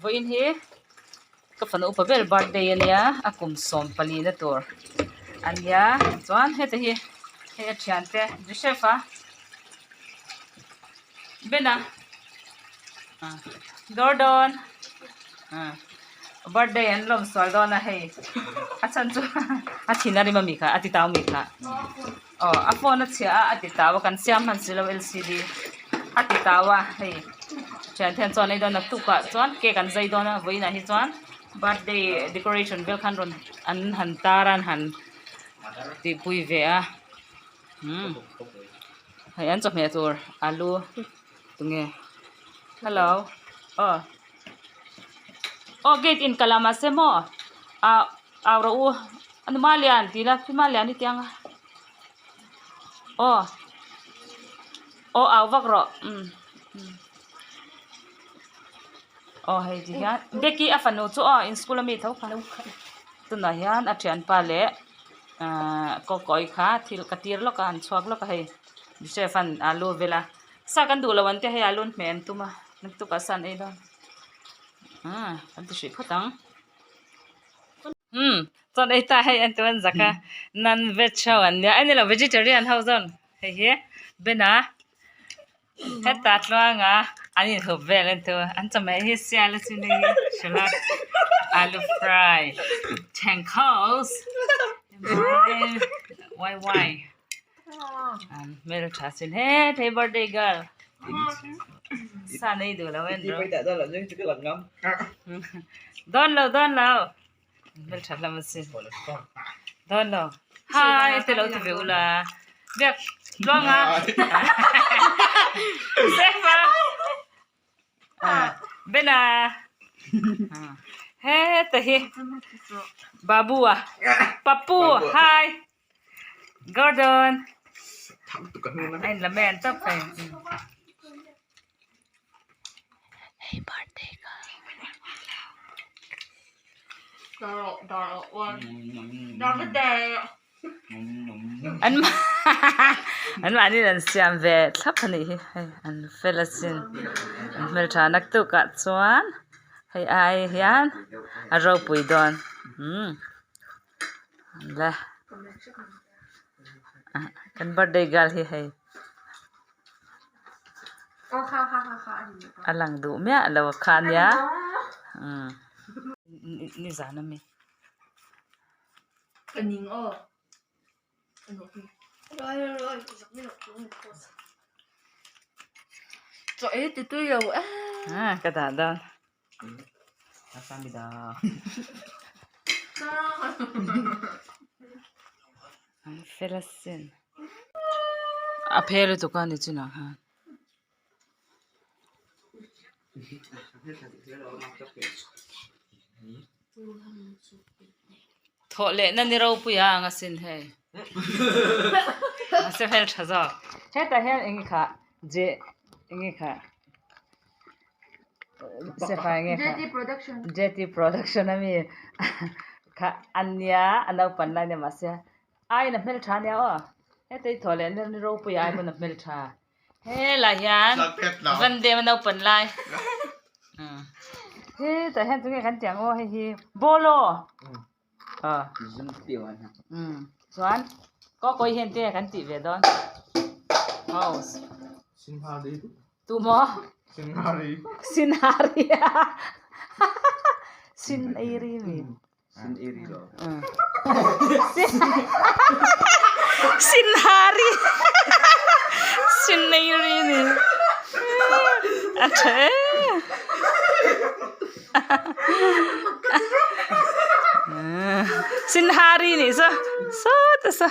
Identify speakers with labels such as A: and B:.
A: Vawiin hi ka fanu upa ber birthday a nia a kum 14 na tur a nia chuan heta hi hei a thiante Joseph a Bena Gordon birthday an lawm sual dawn a hei a chhan chu a thin a rim ami kha a ti tau mi kha aw a phone a chhia a a ti tau a kan siam hman si lo L_C_D a ti tau a hei thian te hian chuan ei dawn naktuk ah chuan cake an zai dawn a vawiinah hi chuan birthday decoration vel khan rawn an han tar a an han tihpui ve a umm hei an chawhmeh tur alu tunge hello aw aw gate in kalh ah mahse maw ah au rawh u a numa lian tih ila hma lian hi tiang a aw aw au vak rawh umm aw hei ti hian Becky a fanu chu aw in school ami tho kha tunah hian a thianpa leh ahh kawkawi kha thil ka tir lawk a an chhuak lawk a hei Joseph an alu a vel a sa kan duh lo an tia hei alu an hmeh an tum a naktuk ah sa an ei dawn ah kan ti hrih phawt ang. Umm chuan ei ta hei an ti an zak a non veg ho an nia a ni lo vegetarian ho zawn hei hi bena heta tluanga an inhup vel an ti an chawhmeh hi sial a chin hei salad alu fry tengkhos wai wai an hmeltha sin het hei birthday girl sa nei duh lo en rawh dawn lo dawn lo hmeltha hlawm a sin dawn lo hi te lo ti ve ula biak tluanga sefa bena heta hi babu a papu hi Gordon a in la men tawp hei hei birthday girl an an mahni in an siam ve thlap a nih hi hei an fel asin an hmeltha naktuk ah chuan hei ai hian a ropui dawn umm. Le kan birthday girl hi hei a lang duh miah lo kha ania umm nizan ami. Ka dah dawn. An fel asin a phel lutuk a ni chinah khan. Thawh leh na ni ropui a ang asin hei a se hmel tha zawk hetah hian eng nge kha je eng nge kha. JT
B: production
A: JT production ami kha ania a naupan lai nia mahse aiin a hmeltha ania aw heta i thawh leh ni ropui ai pawn a hmeltha helai hian Vandem a naupan lai hetah hian tunge kan tih ang aw hei hi bolo chuan kawkawi hian tinge kan tih ve dawn house tu maw
C: Sinhari
A: Sinhari Sineri mi
C: Sineri lo
A: Sinhari Sineri ni a tha e. Sinhari nih saw sawt a sa.